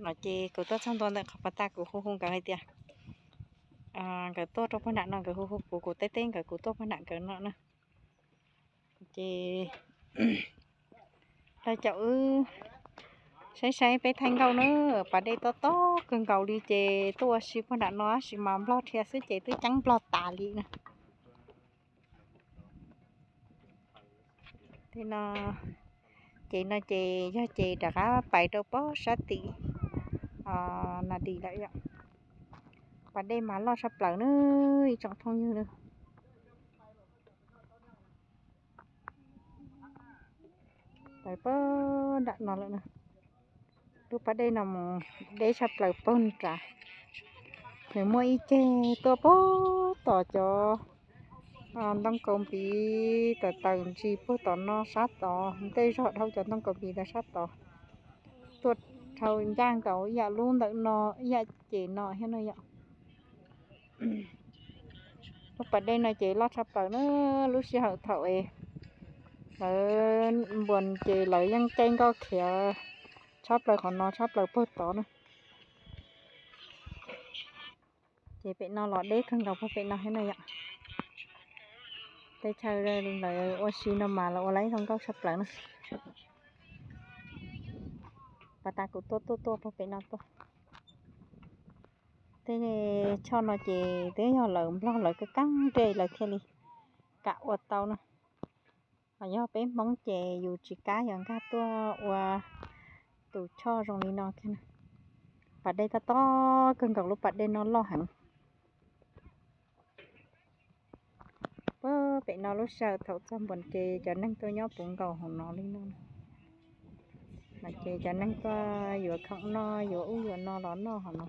No ces kuv tuaj txog ntua ntawm qhov pas tas kuv hu hu nkawd hais tias nkawd tuaj rau puag nram no, nkawd hu hu kuv, kuv teb teb nkawd kuv tuaj puag nram nkawd no na. Ces los caum wb saib saib peb thaij nkauj na. Pas dej tob tob kawg nkaus li ces tuaj ua si puag nram no tab sis mas nplog dhia xwb ces twb ceeb nplog tas li na. Ces no ces yog ces rov qab pais rau pob sab tim Nas Dis lawm yom. Pas dej mas loj tshaj plaws na ib tsoom phooj ywg na. Pais pob nram no lawm na. Lub pas dej no mus deb tshaj plaws puag nrad. Nws muaj ib ceg tuaj puag tom cov ntoo kaus npiv tawm tawm ntsis puag tom no sab tod, tej zog dhau cov ntoo kaus npiv ntawd sab tod, tuaj dhau ncaj nkaus ib yam lub ntawm no, ib yam ces no thiab no yom. Lub pas dej no ces loj tshaj plaws na. Lub sij hawm thaum es lawv npuas ces lawv yeej caij nkoj khiav tshaj plaws qhov no tshaj plaws puag tod na. Ces pem no los deb kawg nkaus puag pem no thiab na yom. Teb chaws lawv ua si no mas lawv ua lawv ib zoo nkauj tshaj plaws na. Pas tas kuv tuaj tuaj tuaj puag pem no tuaj. Tej choj no ces twb yog lawv nplog lawv kab kab nrej lawv thiaj li kam ua tau na. Ho yog peb Hmoob ces yus tsis kam yus nkag tuaj ua tus choj zoo li no kiag na. Pas dej tob tob kawg nkaus, lub pas dej no loj heev. Puag pem no lub sij hawm thaum txog npuas ces cov neeg tuaj nyob puv nkaus hauv no li no. Ces cov neeg tuaj yuav khoom noj yuav ub yuav no los noj hauv no.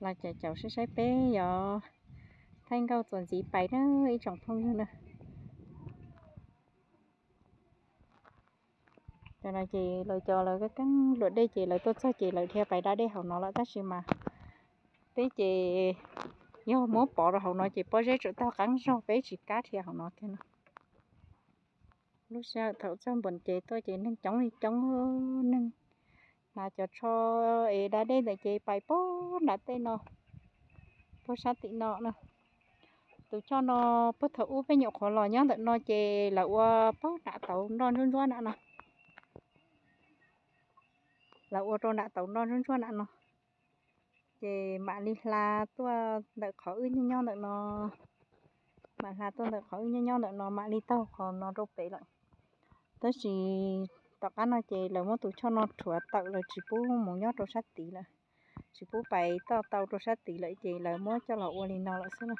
Los caum caum saib saib peb yuav thaij nkauj txuas ntxiv pais na ib tsoom phooj ywg na. Cov no ces lawv cov lawv kab keeb luam dej ces lawv tuaj txog ces lawv dhia pais da dej hauv no lawm tab sis mas peb ces yog muab pov rau hauv no ces pob zeb tsum tau qeeb zog, peb tsis kam dhia hauv no kiag no. Lub sij hawm thaum txog npuas ces tuaj ces neeg coob li coob, neeg hnav cov tsho es da dej ntawd ces pais puag nram tej no, puag sab tim no na. Tus choj no puag thaum ub peb nyuam qhuav los nyob ntawm no ces lawv ua puag nram tauv nroj ntsuab ntsuab nram no. Lawv ua rau nram tauv nroj ntsuab ntsuab nram no. Ces mam li hla tuaj ntawm qhov wb nyob nyob ntawm no. Mam hla tuaj ntawm qhov wb nyob nyob ntawm no mam li taug qhov no rau pem lawm. Tab sis tom qab no ces lawv muab tus choj no rhuav tawm, lawv tsis pub mus nyob rau sab tid lawm, tsis pub pais toj tau rau sab tid lawm ces lawv muab coj los ua li no lawm xwb na.